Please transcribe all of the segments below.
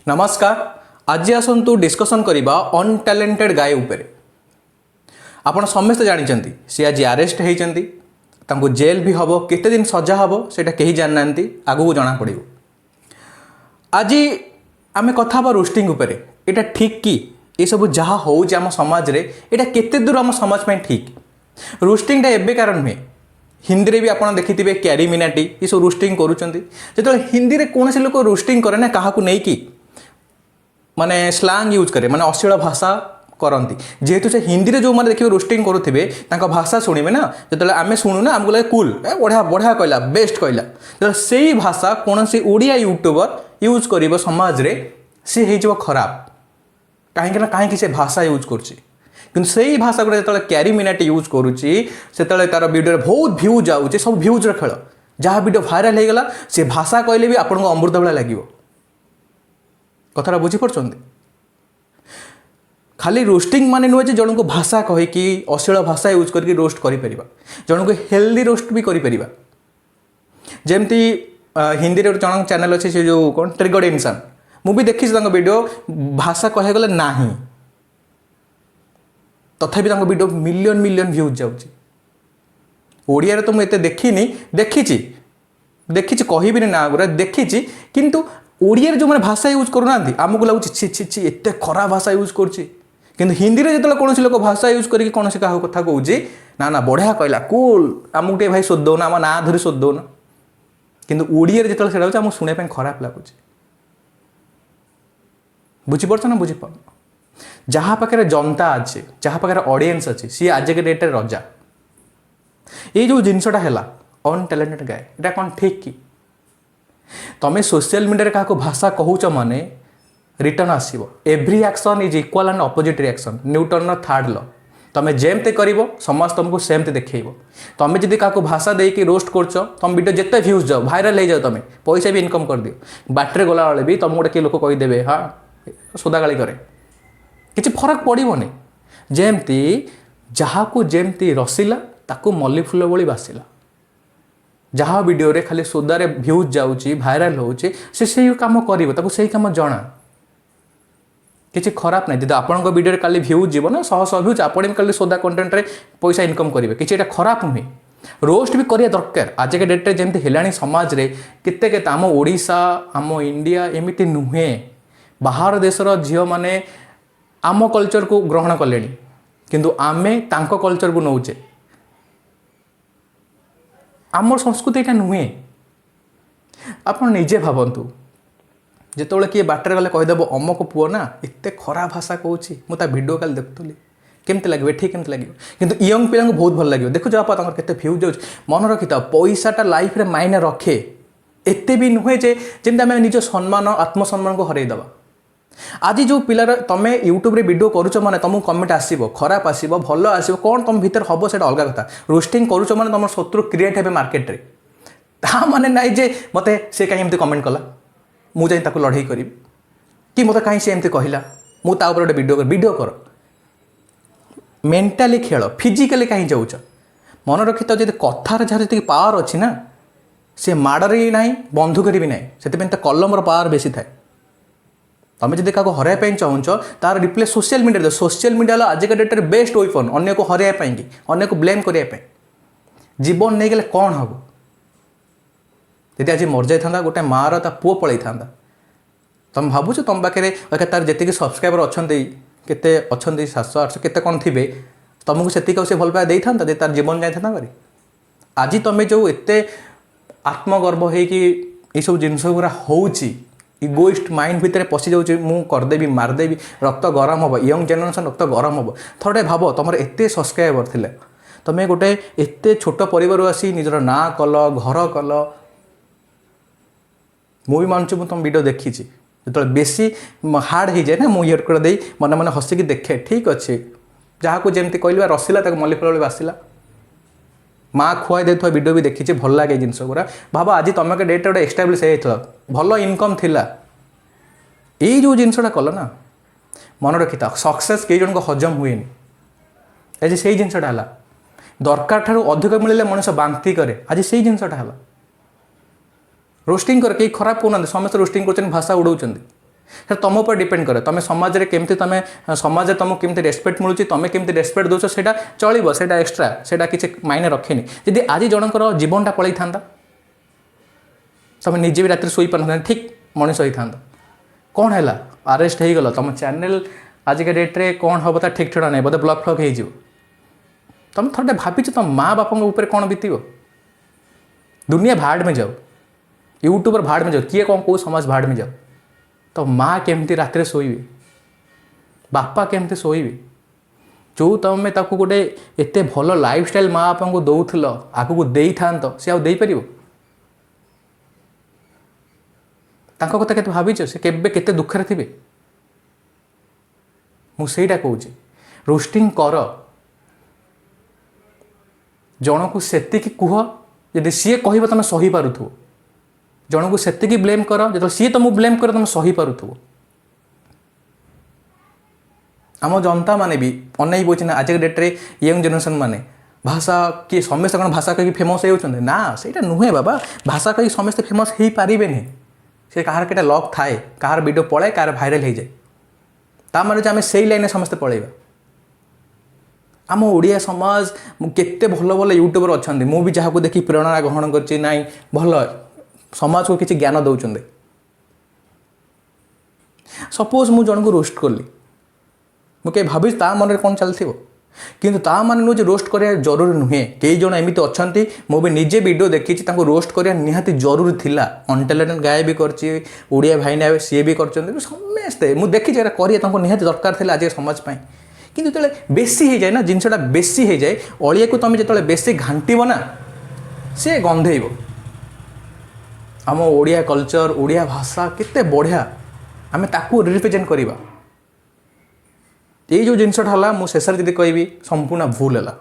ନମସ୍କାର। ଆଜି ଆସନ୍ତୁ ଡିସ୍କସନ୍ କରିବା ଅନଟ୍ୟାଲେଣ୍ଟେଡ୍ ଗାଏ ଉପରେ। ଆପଣ ସମସ୍ତେ ଜାଣିଛନ୍ତି, ସେ ଆଜି ଆରେଷ୍ଟ ହେଇଛନ୍ତି, ତାଙ୍କୁ ଜେଲ୍ ବି ହେବ। କେତେ ଦିନ ସଜା ହେବ, ସେଇଟା କେହି ଜାଣିନାହାନ୍ତି, ଆଗକୁ ଜଣାପଡ଼ିବ। ଆଜି ଆମେ କଥା ହେବା ରୋଷ୍ଟିଂ ଉପରେ। ଏଇଟା ଠିକ୍ କି? ଏସବୁ ଯାହା ହେଉଛି ଆମ ସମାଜରେ, ଏଇଟା କେତେ ଦୂର ଆମ ସମାଜ ପାଇଁ ଠିକ୍? ରୋଷ୍ଟିଂଟା ଏବେକାର ନୁହେଁ। ହିନ୍ଦୀରେ ବି ଆପଣ ଦେଖିଥିବେ, କ୍ୟାରି ମିନାଟି ଏସବୁ ରୋଷ୍ଟିଂ କରୁଛନ୍ତି। ଯେତେବେଳେ ହିନ୍ଦୀରେ କୌଣସି ଲୋକ ରୋଷ୍ଟିଂ କରେ ନା, କାହାକୁ ନେଇକି ମାନେ ସ୍ଲାଙ୍ଗ ୟୁଜ୍ କରେ, ମାନେ ଅଶ୍ଳୀଳ ଭାଷା କରନ୍ତି। ଯେହେତୁ ସେ ହିନ୍ଦୀରେ ଯେଉଁମାନେ ଦେଖିବେ ରୋଷ୍ଟିଂ କରୁଥିବେ, ତାଙ୍କ ଭାଷା ଶୁଣିବେ ନା, ଯେତେବେଳେ ଆମେ ଶୁଣୁ ନା, ଆମକୁ ଲାଗେ କୁଲ୍, ଏ ବଢ଼ିଆ ବଢ଼ିଆ କହିଲା, ବେଷ୍ଟ କହିଲା। ଯେତେବେଳେ ସେଇ ଭାଷା କୌଣସି ଓଡ଼ିଆ ୟୁଟ୍ୟୁବର ୟୁଜ୍ କରିବ ସମାଜରେ, ସିଏ ହେଇଯିବ ଖରାପ। କାହିଁକି ନା କାହିଁକି ସେ ଭାଷା ୟୁଜ୍ କରୁଛି? କିନ୍ତୁ ସେଇ ଭାଷା ଗୁଡ଼ା ଯେତେବେଳେ କ୍ୟାରି ମିନାଟି ୟୁଜ୍ କରୁଛି, ସେତେବେଳେ ତାର ଭିଡ଼ିଓରେ ବହୁତ ଭ୍ୟୁ ଯାଉଛି। ସବୁ ଭ୍ୟୁଜ୍ର ଖେଳ। ଯାହା ଭିଡ଼ିଓ ଭାଇରାଲ୍ ହେଇଗଲା, ସେ ଭାଷା କହିଲେ ବି ଆପଣଙ୍କୁ ଅମୃତ ଭଳିଆ ଲାଗିବ। କଥାଟା ବୁଝିପାରୁଛନ୍ତି? ଖାଲି ରୋଷ୍ଟିଂ ମାନେ ନୁହେଁ ଯେ ଜଣଙ୍କୁ ଭାଷା କହିକି, ଅଶ୍ଳୀଳ ଭାଷା ୟୁଜ୍ କରିକି ରୋଷ୍ଟ କରିପାରିବା। ଜଣଙ୍କୁ ହେଲ୍ଦି ରୋଷ୍ଟ ବି କରିପାରିବା। ଯେମିତି ହିନ୍ଦୀରେ ଗୋଟେ ଜଣଙ୍କ ଚ୍ୟାନେଲ୍ ଅଛି, ସେ ଯେଉଁ କ'ଣ ଟ୍ରିଗର୍ଡ ଇନସାନ, ମୁଁ ବି ଦେଖିଛି ତାଙ୍କ ଭିଡ଼ିଓ। ଭାଷା କହିବାକୁ ଗଲେ ନାହିଁ, ତଥାପି ତାଙ୍କ ଭିଡ଼ିଓ ମିଲିୟନ ମିଲିୟନ ଭ୍ୟୁଜ୍ ଯାଉଛି। ଓଡ଼ିଆରେ ତ ମୁଁ ଏତେ ଦେଖିନି। ଦେଖିଛି, ଦେଖିଛି, କହିବିନି ନା ଗୁଡ଼ା, ଦେଖିଛି। କିନ୍ତୁ ଓଡ଼ିଆରେ ଯେଉଁମାନେ ଭାଷା ୟୁଜ୍ କରୁନାହାନ୍ତି, ଆମକୁ ଲାଗୁଛି ଛି ଛି ଛି, ଏତେ ଖରାପ ଭାଷା ୟୁଜ୍ କରୁଛି। କିନ୍ତୁ ହିନ୍ଦୀରେ ଯେତେବେଳେ କୌଣସି ଲୋକ ଭାଷା ୟୁଜ୍ କରିକି କୌଣସି କାହା କଥା କହୁଛି, ନା ନା, ବଢ଼ିଆ କହିଲା, କୁଲ୍, ଆମକୁ ଟିକେ ଭାଇ ଶୋଧି ଦଉନ, ଆମ ନାଁ ଧରି ଶୋଧି ଦଉନ। କିନ୍ତୁ ଓଡ଼ିଆରେ ଯେତେବେଳେ ସେଇଟା ହେଉଛି, ଆମକୁ ଶୁଣିବା ପାଇଁ ଖରାପ ଲାଗୁଛି। ବୁଝିପାରୁଛ ନା ବୁଝିପାରୁନ? ଯାହା ପାଖରେ ଜନତା ଅଛି, ଯାହା ପାଖରେ ଅଡ଼ିଏନ୍ସ ଅଛି, ସିଏ ଆଜିକା ଡେଟ୍ରେ ରଜା। ଏଇ ଯେଉଁ ଜିନିଷଟା ହେଲା ଅନଟ୍ୟାଲେଣ୍ଟେଡ୍ ଗାଏ, ଏଇଟା କ'ଣ ଠିକ୍ କି? ତମେ ସୋସିଆଲ ମିଡ଼ିଆରେ କାହାକୁ ଭାଷା କହୁଛ ମାନେ ରିଟର୍ନ ଆସିବ। Every action is equal and opposite reaction, ନ୍ୟୁଟନର third ଲ। ତମେ ଯେମିତି କରିବ, ସମାଜ ତମକୁ ସେମିତି ଦେଖେଇବ। ତମେ ଯଦି କାହାକୁ ଭାଷା ଦେଇକି ରୋଷ୍ଟ କରୁଛ, ତମ ଭିଡ଼ିଓ ଯେତେ ଭ୍ୟୁଜ୍ ଯାଉ, ଭାଇରାଲ ହେଇଯାଉ, ତମେ ପଇସା ବି ଇନକମ୍ କରିଦିଅ, ବାଟରେ ଗଲାବେଳେ ବି ତମକୁ ଗୋଟେ କିଏ ଲୋକ କହିଦେବେ, ହଁ, ସୋଦାଗାଳି କରେ, କିଛି ଫରକ ପଡ଼ିବନି। ଯେମିତି ଯାହାକୁ ଯେମିତି ରସିଲା, ତାକୁ ମଲ୍ଲି ଫୁଲ ଭଳି ବାସିଲା। ଯାହା ଭିଡ଼ିଓରେ ଖାଲି ସୋଦାରେ ଭ୍ୟୁଜ୍ ଯାଉଛି, ଭାଇରାଲ ହେଉଛି, ସେ ସେଇ କାମ କରିବ, ତାକୁ ସେଇ କାମ ଜଣା। କିଛି ଖରାପ ନାହିଁ। ଯଦି ଆପଣଙ୍କ ଭିଡ଼ିଓରେ କାଲି ଭ୍ୟୁଜ୍ ଯିବ ନା, ଶହ ଶହ ଭ୍ୟୁଜ୍, ଆପଣ ବି କାଲି ସୋଦା କଣ୍ଟେଣ୍ଟରେ ପଇସା ଇନକମ୍ କରିବେ। କିଛି ଏଇଟା ଖରାପ ନୁହେଁ। ରୋଷ୍ଟ ବି କରିବା ଦରକାର। ଆଜିକା ଡେଟ୍ରେ ଯେମିତି ହେଲାଣି ସମାଜରେ, କେତେ କେତେ, ଆମ ଓଡ଼ିଶା, ଆମ ଇଣ୍ଡିଆ ଏମିତି ନୁହେଁ, ବାହାର ଦେଶର ଝିଅମାନେ ଆମ କଲଚରକୁ ଗ୍ରହଣ କଲେଣି, କିନ୍ତୁ ଆମେ ତାଙ୍କ କଲଚରକୁ ନେଉଛେ। ଆମର ସଂସ୍କୃତି ଏଇଟା ନୁହେଁ। ଆପଣ ନିଜେ ଭାବନ୍ତୁ, ଯେତେବେଳେ କିଏ ବାଟରେ ଗଲେ କହିଦେବ, ଅମକ ପୁଅ ନା ଏତେ ଖରାପ ଭାଷା କହୁଛି, ମୁଁ ତା ଭିଡ଼ିଓ କାଲି ଦେଖୁଥିଲି, କେମିତି ଲାଗିବ? ଏଠି କେମିତି ଲାଗିବ? କିନ୍ତୁ ୟଙ୍ଗ ପିଲାଙ୍କୁ ବହୁତ ଭଲ ଲାଗିବ। ଦେଖୁଛ ବାପା, ତାଙ୍କର କେତେ ଭ୍ୟୁଜ୍ ଯାଉଛି। ମନେ ରଖିଥାଅ, ପଇସାଟା ଲାଇଫରେ ମାଇନେ ରଖେ, ଏତେ ବି ନୁହେଁ ଯେ ଯେମିତି ଆମେ ନିଜ ସମ୍ମାନ, ଆତ୍ମସମ୍ମାନକୁ ହରେଇ ଦେବା। ଆଜି ଯେଉଁ ପିଲାର, ତମେ ୟୁଟ୍ୟୁବରେ ଭିଡ଼ିଓ କରୁଛ ମାନେ ତମକୁ କମେଣ୍ଟ ଆସିବ, ଖରାପ ଆସିବ, ଭଲ ଆସିବ। କ'ଣ ତମ ଭିତରେ ହେବ, ସେଇଟା ଅଲଗା କଥା। ରୋଷ୍ଟିଂ କରୁଛ ମାନେ ତମର ଶତ୍ରୁ କ୍ରିଏଟ୍ ହେବେ ମାର୍କେଟରେ। ତା ମାନେ ନାହିଁ ଯେ ମୋତେ ସେ କାହିଁ ଏମିତି କମେଣ୍ଟ କଲା, ମୁଁ ଯାଇ ତାକୁ ଲଢ଼େଇ କରିବି, କି ମୋତେ କାହିଁ ସେ ଏମିତି କହିଲା, ମୁଁ ତା ଉପରେ ଗୋଟେ ଭିଡ଼ିଓ। ଭିଡ଼ିଓ କର, ମେଣ୍ଟାଲି ଖେଳ, ଫିଜିକାଲି କାହିଁ ଯାଉଛ? ମନେ ରଖିଥାଅ, ଯଦି କଥାର ଯାହାର ଯେତିକି ପାୱାର ଅଛି ନା, ସେ ମାଡ଼ରେ ବି ନାହିଁ, ବନ୍ଧୁକରେ ବି ନାହିଁ। ସେଥିପାଇଁ ତ କଲମର ପାୱାର ବେଶୀ ଥାଏ। ତମେ ଯଦି କାହାକୁ ହରାଇବା ପାଇଁ ଚାହୁଁଛ, ତାର ରିପ୍ଲେ ସୋସିଆଲ ମିଡ଼ିଆରେ। ସୋସିଆଲ ମିଡ଼ିଆ ହେଲା ଆଜିକା ଡେଟ୍ରେ ବେଷ୍ଟ ୱେପନ୍ ଅନ୍ୟକୁ ହରାଇବା ପାଇଁକି, ଅନ୍ୟକୁ ବ୍ଲେମ୍ କରିବା ପାଇଁ। ଜୀବନ ନେଇଗଲେ କ'ଣ ହେବ? ଯଦି ଆଜି ମରିଯାଇଥାନ୍ତା, ଗୋଟେ ମାଆର ତା ପୁଅ ପଳେଇଥାନ୍ତା, ତମେ ଭାବୁଛ ତମ ପାଖରେ ତାର ଯେତିକି ସବସ୍କ୍ରାଇବର ଅଛନ୍ତି, କେତେ ଅଛନ୍ତି, 700, 800, କେତେ କ'ଣ ଥିବେ, ତମକୁ ସେତିକି ଆଉ ସେ ଭଲ ପାଇବା ଦେଇଥାନ୍ତା ଯେ ତାର ଜୀବନ ଯାଇଥାନ୍ତା ଭାରି? ଆଜି ତମେ ଯେଉଁ ଏତେ ଆତ୍ମଗର୍ବ ହେଇକି ଏଇସବୁ ଜିନିଷ ଗୁଡ଼ା ହେଉଛି, ଇଗୋଇଷ୍ଟ ମାଇଣ୍ଡ ଭିତରେ ପଶିଯାଉଛି, ମୁଁ କରିଦେବି, ମାରିଦେବି, ରକ୍ତ ଗରମ ହେବ, ୟଙ୍ଗ ଜେନେରେସନ୍ ରକ୍ତ ଗରମ ହେବ। ଥରଟେ ଭାବ, ତମର ଏତେ ସବସ୍କ୍ରାଇବର ଥିଲେ, ତମେ ଗୋଟେ ଏତେ ଛୋଟ ପରିବାରରୁ ଆସି ନିଜର ନାଁ କଲ, ଘର କଲ। ମୁଁ ବି ମାନୁଛି, ମୁଁ ତୁମ ଭିଡ଼ିଓ ଦେଖିଛି। ଯେତେବେଳେ ବେଶୀ ହାର୍ଡ଼ ହେଇଯାଏ ନା, ମୁଁ ଇୟର ଦେଇ ମନେ ମନେ ହସିକି ଦେଖେ। ଠିକ୍ ଅଛି, ଯାହାକୁ ଯେମିତି କହିଲି ବା, ରସିଲା ତାକୁ ମଲ୍ଲି ଫୁଲ ଭଳି ବାସିଲା। ମା ଖୁଆଇ ଦେଉଥିବା ଭିଡ଼ିଓ ବି ଦେଖିଛି, ଭଲ ଲାଗେ ଏ ଜିନିଷ ଗୁଡ଼ା। ଭାବ, ଆଜି ତମେ ଡେଟ୍ରେ ଗୋଟେ ଏଷ୍ଟାବ୍ଲିଶ୍ ହେଇଯାଇଥିଲ, ଭଲ ଇନକମ୍ ଥିଲା, ଏଇ ଯେଉଁ ଜିନିଷଟା କଲ ନା, ମନେ ରଖିଥାଅ, ସକ୍ସେସ୍ କେହି ଜଣଙ୍କୁ ହଜମ ହୁଏନି। ଆଜି ସେଇ ଜିନିଷଟା ହେଲା। ଦରକାର ଠାରୁ ଅଧିକ ମିଳିଲେ ମଣିଷ ବାନ୍ତି କରେ। ଆଜି ସେଇ ଜିନିଷଟା ହେଲା। ରୋଷ୍ଟିଂ କର, କେହି ଖରାପ କହୁନାହାନ୍ତି। ସମସ୍ତେ ରୋଷ୍ଟିଂ କରୁଛନ୍ତି, ଭାଷା ଉଡ଼ଉଛନ୍ତି। ସେଟା ତୁମ ଉପରେ ଡିପେଣ୍ଡ କରେ, ତୁମେ ସମାଜରେ କେମିତି, ତୁମେ ସମାଜରେ ତୁମକୁ କେମିତି ରେସ୍ପେକ୍ଟ ମିଳୁଛି, ତୁମେ କେମିତି ରେସ୍ପେକ୍ଟ ଦେଉଛ, ସେଇଟା ଚଳିବ, ସେଇଟା ଏକ୍ସଟ୍ରା, ସେଇଟା କିଛି ମାଇନେ ରଖେନି। ଯଦି ଆଜି ଜଣଙ୍କର ଜୀବନଟା ପଳେଇଥାନ୍ତା, ତୁମେ ନିଜେ ବି ରାତିରେ ଶୋଇପାରିନଥାନ୍ତା, ଠିକ୍ ମଣିଷ ହେଇଥାନ୍ତ। କ'ଣ ହେଲା? ଆରେଷ୍ଟ ହେଇଗଲ, ତୁମ ଚ୍ୟାନେଲ୍ ଆଜିକା ଡେଟ୍ରେ କ'ଣ ହେବ ତା ଠିକ୍ ଠିକଣା ନାହିଁ, ବୋଧେ ବ୍ଲକ୍ ଫ୍ଲକ୍ ହେଇଯିବ। ତୁମେ ଥରଟେ ଭାବିଛ ତୁମ ମା ବାପାଙ୍କ ଉପରେ କ'ଣ ବିତିବ? ଦୁନିଆ भाड़ में जाओ, यूट्यूबर भाड़ में जाओ, କିଏ କ'ଣ କେଉଁ ସମାଜ भाड़ में जाओ। ତ ମା କେମିତି ରାତିରେ ଶୋଇବେ, ବାପା କେମିତି ଶୋଇବେ? ଯେଉଁ ତୁମେ ତାକୁ ଗୋଟେ ଏତେ ଭଲ ଲାଇଫଷ୍ଟାଇଲ୍ ମା ବାପାଙ୍କୁ ଦେଉଥିଲ, ଆଗକୁ ଦେଇଥାନ୍ତ, ସେ ଆଉ ଦେଇପାରିବ? ତାଙ୍କ କଥା କେତେ ଭାବିଛ? ସେ କେବେ କେତେ ଦୁଃଖରେ ଥିବେ? ମୁଁ ସେଇଟା କହୁଛି, ରୋଷ୍ଟିଂ କର, ଜଣକୁ ସେତିକି କୁହ ଯଦି ସିଏ କହିବ ତୁମେ ସହିପାରୁଥିବ। ଜଣକୁ ସେତିକି ବ୍ଲେମ୍ କର, ଯେତେବେଳେ ସିଏ ତୁମକୁ ବ୍ଲେମ୍ କରେ ତୁମେ ସହିପାରୁଥିବ। ଆମ ଜନତା ମାନେ ବି ଅନେଇ ବସିଛନ୍ତି ନା ଆଜିକା ଡେଟ୍ରେ। ୟଙ୍ଗ ଜେନେରେସନ୍ ମାନେ ଭାଷା କିଏ, ସମସ୍ତେ କ'ଣ ଭାଷା କହିକି ଫେମସ୍ ହେଇଯାଉଛନ୍ତି ନା? ସେଇଟା ନୁହେଁ ବାବା, ଭାଷା କହିକି ସମସ୍ତେ ଫେମସ୍ ହେଇପାରିବେନି। ସେ କାହାର କେଟା ଲକ୍ ଥାଏ, କାହାର ଭିଡ଼ିଓ ପଳାଏ, କାହାର ଭାଇରାଲ୍ ହେଇଯାଏ। ତା ମାନେ ଯେ ଆମେ ସେଇ ଲାଇନ୍ରେ ସମସ୍ତେ ପଳେଇବା। ଆମ ଓଡ଼ିଆ ସମାଜ କେତେ ଭଲ ଭଲ ୟୁଟ୍ୟୁବର ଅଛନ୍ତି, ମୁଁ ବି ଯାହାକୁ ଦେଖି ପ୍ରେରଣା ଗ୍ରହଣ କରିଛି, ନାଇଁ ଭଲ ସମାଜକୁ କିଛି ଜ୍ଞାନ ଦେଉଛନ୍ତି। ସପୋଜ୍ ମୁଁ ଜଣକୁ ରୋଷ୍ଟ କଲି, ମୁଁ କେବେ ଭାବିଛି ତା ମନରେ କ'ଣ ଚାଲିଥିବ? କିନ୍ତୁ ତା ମାନେ ନୁହେଁ ଯେ ରୋଷ୍ଟ କରିବା ଜରୁରୀ ନୁହେଁ। କେଇ ଜଣ ଏମିତି ଅଛନ୍ତି, ମୁଁ ବି ନିଜେ ଭିଡ଼ିଓ ଦେଖିଛି, ତାଙ୍କୁ ରୋଷ୍ଟ କରିବା ନିହାତି ଜରୁରୀ ଥିଲା। ଅନଟ୍ୟାଲେଣ୍ଟେଡ୍ ଗାଏ ବି କରିଛି, ଓଡ଼ିଆ ଭାଇନା ସିଏ ବି କରିଛନ୍ତି, ସମସ୍ତେ ମୁଁ ଦେଖିଛି ଏଇଟା କରିବା ତାଙ୍କୁ ନିହାତି ଦରକାର ଥିଲା ଆଜିକା ସମାଜ ପାଇଁ। କିନ୍ତୁ ଯେତେବେଳେ ବେଶୀ ହେଇଯାଏ ନା, ଜିନିଷଟା ବେଶୀ ହେଇଯାଏ, ଅଳିଆକୁ ତୁମେ ଯେତେବେଳେ ବେଶୀ ଘାଣ୍ଟିବ ନା, ସେ ଗନ୍ଧେଇବ। ଆମ ଓଡ଼ିଆ କଲଚର, ଓଡ଼ିଆ ଭାଷା କେତେ ବଢ଼ିଆ, ଆମେ ତାକୁ ରିପ୍ରେଜେଣ୍ଟ କରିବା। ଏଇ ଯେଉଁ ଜିନିଷଟା ହେଲା, ମୁଁ ଶେଷରେ ଯଦି କହିବି, ସମ୍ପୂର୍ଣ୍ଣ ଭୁଲ ହେଲା।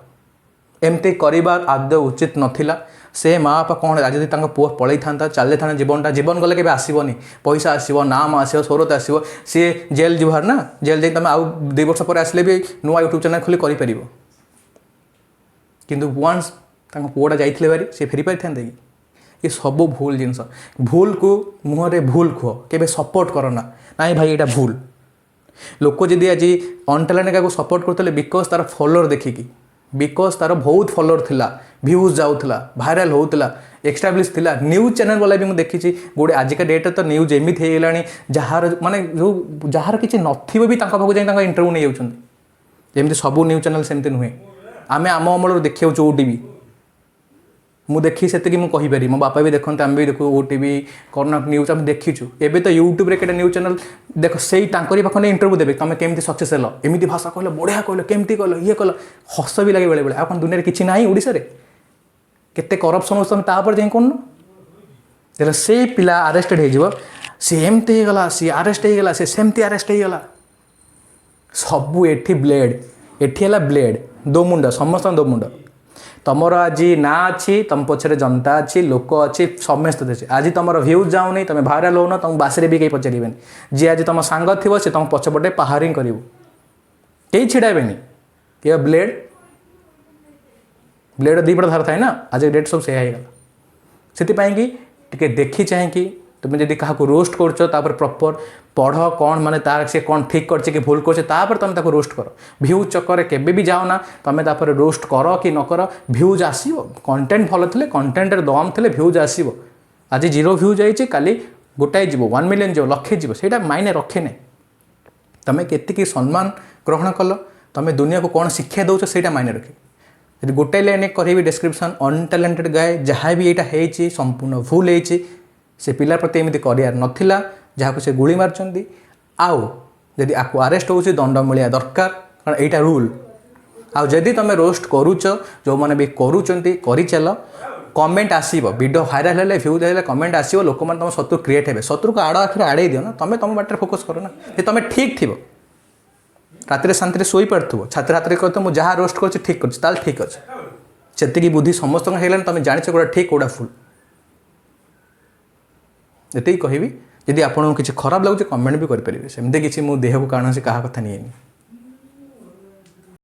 ଏମିତି କରିବା ଆଦୌ ଉଚିତ ନଥିଲା। ସେ ମା ବାପା କ'ଣ, ଆଜି ଯଦି ତାଙ୍କ ପୁଅ ପଳେଇଥାନ୍ତା, ଚାଲିଯାଇଥାନ୍ତା ଜୀବନଟା, ଜୀବନ ଗଲେ କେବେ ଆସିବନି। ପଇସା ଆସିବ, ନାମ ଆସିବ, ଶୋହରତ ଆସିବ, ସିଏ ଜେଲ୍ ଯିବ ନା। ଜେଲ୍ ଯାଇ ତୁମେ ଆଉ 2 ବର୍ଷ ପରେ ଆସିଲେ ବି ନୂଆ ୟୁଟ୍ୟୁବ୍ ଚ୍ୟାନେଲ୍ ଖୋଲି କରିପାରିବ। କିନ୍ତୁ ୱାନ୍ସ ତାଙ୍କ ପୁଅଟା ଯାଇଥିଲେ ଭାରି, ସେ ଫେରି ପାରିଥାନ୍ତେ କି? ଏ ସବୁ ଭୁଲ ଜିନିଷ। ଭୁଲକୁ ମୁହଁରେ ଭୁଲ କୁହ, କେବେ ସପୋର୍ଟ କର ନା। ନାଇଁ ଭାଇ, ଏଇଟା ଭୁଲ। ଲୋକ ଯଦି ଆଜି ଅନଟ୍ୟାଲେଣ୍ଟ କାହାକୁ ସପୋର୍ଟ କରୁଥିଲେ, because ତାର ଫଲୋଅର ଦେଖିକି, because ତାର ବହୁତ ଫଲୋଅର ଥିଲା, ଭ୍ୟୁଜ୍ ଯାଉଥିଲା, ଭାଇରାଲ୍ ହେଉଥିଲା, ଏଷ୍ଟାବ୍ଲିଶ୍ ଥିଲା। ନ୍ୟୁଜ୍ ଚ୍ୟାନେଲ୍ ବାଲା ବି ମୁଁ ଦେଖିଛି ଗୋଟେ। ଆଜିକା ଡେଟ୍ରେ ତ ନ୍ୟୁଜ୍ ଏମିତି ହେଇଗଲାଣି, ଯାହାର ମାନେ ଯେଉଁ ଯାହାର କିଛି ନଥିବ ବି ତାଙ୍କ ପାଖକୁ ଯାଇ ତାଙ୍କ ଇଣ୍ଟରଭ୍ୟୁ ନେଇଯାଉଛନ୍ତି। ଯେମିତି ସବୁ ନ୍ୟୁଜ୍ ଚ୍ୟାନେଲ୍ ସେମିତି ନୁହେଁ। ଆମେ ଆମ ଅମଳରୁ ଦେଖିଯାଉଛୁ ଓଟିଭି, ମୁଁ ଦେଖି ସେତିକି ମୁଁ କହିପାରିବି। ମୋ ବାପା ବି ଦେଖନ୍ତି, ଆମେ ବି ଦେଖୁ, ଓଟିଭି, କନକ ନ୍ୟୁଜ୍ ଆମେ ଦେଖିଛୁ। ଏବେ ତ ୟୁଟ୍ୟୁବରେ କେତେ ନ୍ୟୁଜ୍ ଚ୍ୟାନେଲ୍ ଦେଖ, ସେଇ ତାଙ୍କରି ପାଖରେ ଇଣ୍ଟରଭ୍ୟୁ ଦେବେ, ତମେ କେମିତି ସକ୍ସେସ୍ ହେଲ, ଏମିତି ଭାଷା କହିଲ, ବଢ଼ିଆ କହିଲ, କେମିତି କହିଲ, ଇଏ କଲ। ହସ ବି ଲାଗେ ବେଳେବେଳେ। ଆଉ କ'ଣ ଦୁନିଆରେ କିଛି ନାହିଁ? ଓଡ଼ିଶାରେ କେତେ କରପ୍ସନ୍ ହେଉଛି, ତମେ ତାପରେ ଯାଇ କରୁନ। ଯେତେବେଳେ ସେଇ ପିଲା ଆରେଷ୍ଟେଡ଼ ହେଇଯିବ, ସେ ଏମିତି ହେଇଗଲା, ସିଏ ଆରେଷ୍ଟ ହେଇଗଲା, ସେ ସେମିତି ଆରେଷ୍ଟ ହେଇଗଲା। ସବୁ ଏଠି ବ୍ଲେଡ୍, ଏଠି ହେଲା ବ୍ଲେଡ୍, ଦୋମୁଣ୍ଡ, ସମସ୍ତଙ୍କ ଦୋମୁଣ୍ଡ। ତମର ଆଜି ନାଁ ଅଛି, ତମ ପଛରେ ଜନତା ଅଛି, ଲୋକ ଅଛି, ସମସ୍ତେ ଅଛି। ଆଜି ତମର ଭ୍ୟୁଜ୍ ଯାଉନି, ତମେ ଭାଇରାଲ୍ ହେଉନ, ତମକୁ ବାସିରେ ବି କେହି ପଚାରିବେନି। ଯିଏ ଆଜି ତମ ସାଙ୍ଗ ଥିବ, ସେ ତମ ପଛପଟେ ପାହାରିଂ କରିବ, କେହି ଛିଡ଼ା ହେବେନି। କିଏ ବ୍ଲେଡ୍, ବ୍ଲେଡ୍ ଦୁଇ ପଟ ଧାର ଥାଏ ନା, ଆଜି ଡେଟ୍ ସବୁ ସେଇଆ ହେଇଗଲା। ସେଥିପାଇଁ କି ଟିକେ ଦେଖି ଚାହିଁକି ତୁମେ ଯଦି କାହାକୁ ରୋଷ୍ଟ କରୁଛ, ତାପରେ ପ୍ରପର୍ ପଢ଼, କ'ଣ ମାନେ ତାର ସେ କ'ଣ ଠିକ୍ କରିଛି କି ଭୁଲ କରିଛି, ତାପରେ ତୁମେ ତାକୁ ରୋଷ୍ଟ କର। ଭ୍ୟୁଜ୍ ଚକରେ କେବେ ବି ଯାଅ ନା। ତୁମେ ତାପରେ ରୋଷ୍ଟ କର କି ନ କର, ଭ୍ୟୁଜ୍ ଆସିବ। କଣ୍ଟେଣ୍ଟ ଭଲ ଥିଲେ, କଣ୍ଟେଣ୍ଟରେ ଦମ୍ ଥିଲେ ଭ୍ୟୁଜ୍ ଆସିବ। ଆଜି ଜିରୋ ଭ୍ୟୁଜ୍ ଯାଇଛି, କାଲି ଗୋଟାଏ ଯିବ, 1 ମିଲିୟନ୍ ଯିବ, ଲକ୍ଷେ ଯିବ, ସେଇଟା ମାଇନେ ରଖେ ନାହିଁ। ତୁମେ କେତିକି ସମ୍ମାନ ଗ୍ରହଣ କଲ, ତୁମେ ଦୁନିଆକୁ କ'ଣ ଶିକ୍ଷା ଦେଉଛ, ସେଇଟା ମାଇନେ ରଖେ। ଯଦି ଗୋଟେ ଲାଇନ୍ କରିବି ଡେସ୍କ୍ରିପସନ୍, ଅନଟ୍ୟାଲେଣ୍ଟେଡ୍ ଗାଏ, ଯାହା ବି ଏଇଟା ହେଇଛି ସମ୍ପୂର୍ଣ୍ଣ ଭୁଲ ହେଇଛି। ସେ ପିଲା ପ୍ରତି ଏମିତି କରିବାର ନଥିଲା, ଯାହାକୁ ସେ ଗୁଳି ମାରିଛନ୍ତି। ଆଉ ଯଦି ଆକୁ ଆରେଷ୍ଟ ହେଉଛି, ଦଣ୍ଡ ମିଳିବା ଦରକାର, କାରଣ ଏଇଟା ରୁଲ୍। ଆଉ ଯଦି ତୁମେ ରୋଷ୍ଟ କରୁଛ, ଯେଉଁମାନେ ବି କରୁଛନ୍ତି, କରିଚାଲ। କମେଣ୍ଟ ଆସିବ, ଭିଡ଼ିଓ ଭାଇରାଲ୍ ହେଲେ, ଭ୍ୟୁଜ୍ ହେଲେ କମେଣ୍ଟ ଆସିବ, ଲୋକମାନେ ତୁମ ଶତ୍ରୁ କ୍ରିଏଟ୍ ହେବେ। ଶତ୍ରୁକୁ ଆଡ଼ ଆଖିରେ ଆଡ଼େଇ ଦିଅ ନା, ତୁମେ ତୁମ ବାଟରେ ଫୋକସ୍ କର ନା। ଯେ ତୁମେ ଠିକ୍ ଥିବ, ରାତିରେ ଶାନ୍ତିରେ ଶୋଇପାରୁଥିବ, ଛାତିରେ ହାତରେ କହୁଥିବ, ମୁଁ ଯାହା ରୋଷ୍ଟ କରୁଛି ଠିକ୍ କରୁଛି, ତାହେଲେ ଠିକ୍ ଅଛି। ସେତିକି ବୁଦ୍ଧି ସମସ୍ତଙ୍କ ହେଇଗଲାଣି, ତୁମେ ଜାଣିଛ କୋଉଟା ଠିକ୍, କୋଉଟା ଭୁଲ। ଏତିକି କହିବି। ଯଦି ଆପଣଙ୍କୁ କିଛି ଖରାପ ଲାଗୁଛି, କମେଣ୍ଟ ବି କରିପାରିବେ। ସେମିତି କିଛି ମୁଁ ଦେହକୁ କୌଣସି କାହା କଥା ନିଏନି।